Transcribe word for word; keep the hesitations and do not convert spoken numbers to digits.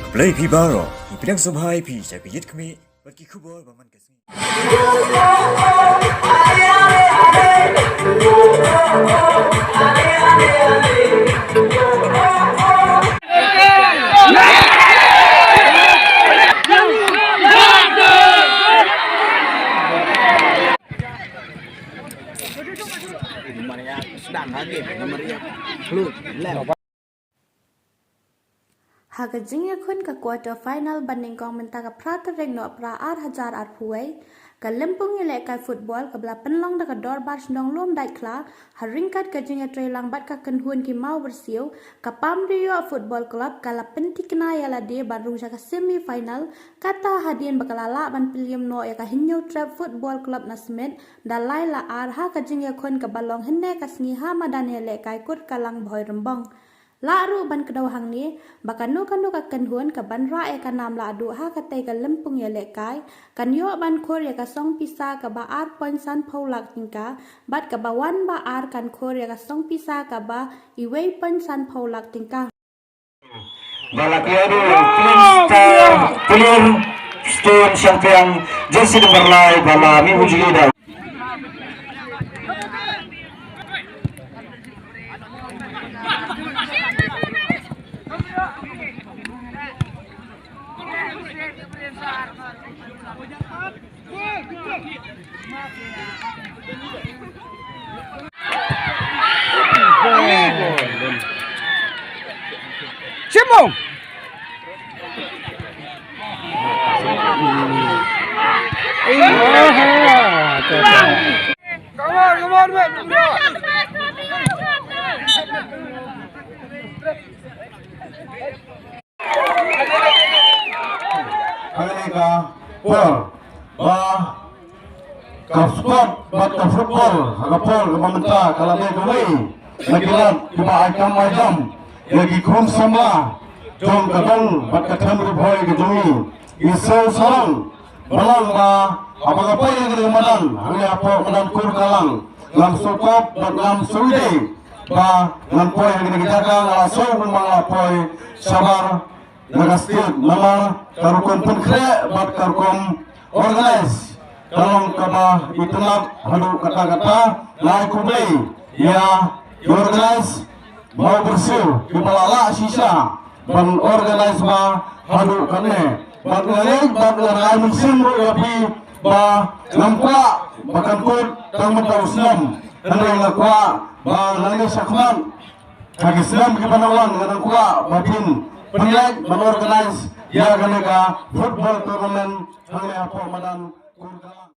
Blei phi baroh, ngi pdiang sngewbha ïa phi sha ka Ïit Khmih bad ki khubor ba man ka sngi. Ha ka jingïakhun ka quarter final ba nyngkong mynta ka phra tarik Nohprah ar hajar arphew wei, ka lympung ïalehkai football kaba la pynlong da ka Dorbar Shnong Lumdaitkhla ha ryngkat ka jingïatreilang bad ka kynhun ki Mawbyrsiew, ka Pamriew Football Club ka la pynthikna ïa lade ban rung sha ka semi final, kata hadien ba ka la lah ban pynliem noh ïa ka Hynñiew Trep Football Club na Smit da lai la ar ha ka jingïakhun kaba long hynne ka sngi ha madan ïalehkai Kurkalang Bhoirymbong. Lah ruh ban kdew hangne ba kano kano ka kynhun kaban rah ïa ka nam lahduh ha katei ka lympung ïalehkai kan ïoh ban khur ïa ka song pisa kaba ar point sanphew lak tyngka, bad kaba wan ba ar kan khur ïa ka song pisa kaba iwei point sanphew lak tyngka. Ba la clear, Clean Star, Clear Stone Champion, jersey number lai, ba la mih bujli da. Simong. Come on, come on, man. Hangne ka por ba ka sport bad ka football ha ka por kaba mynta ka la dei kawei na ki lad kiba ai kam ai jam ïa ki khun samla jong ka dong bad ka them Ri Bhoi ka jong ngi. Ngi sngewsarong ba long ba haba nga poi ha kane ka madan hangne hapoh madan Kurkalang, ngam sngewkop bad ngam sngewdei ba ngan poi ha kane ka jaka, nga la sngew kumba nga la poi shabar na ka state, namar ka rukom pynkhreh bad ka rukom organize ka long kaba itynnad haduh katta katta. Nga ai khublei ïa i organize Mawbyrsiew kiba la lah shisha ban organize ba haduh katne. Bad nga ngeit bad nga ai mynsiem ruh ïa phi ba ngam kwah ba kan kut tang mynta u snem, hynrei nga kwah ba nangne shakhmat ha ki snem kiba nang wan nga dang kwah ba phin pynlait ban organize ïa kane ka football tournament hangne hapoh madan Kurkalang.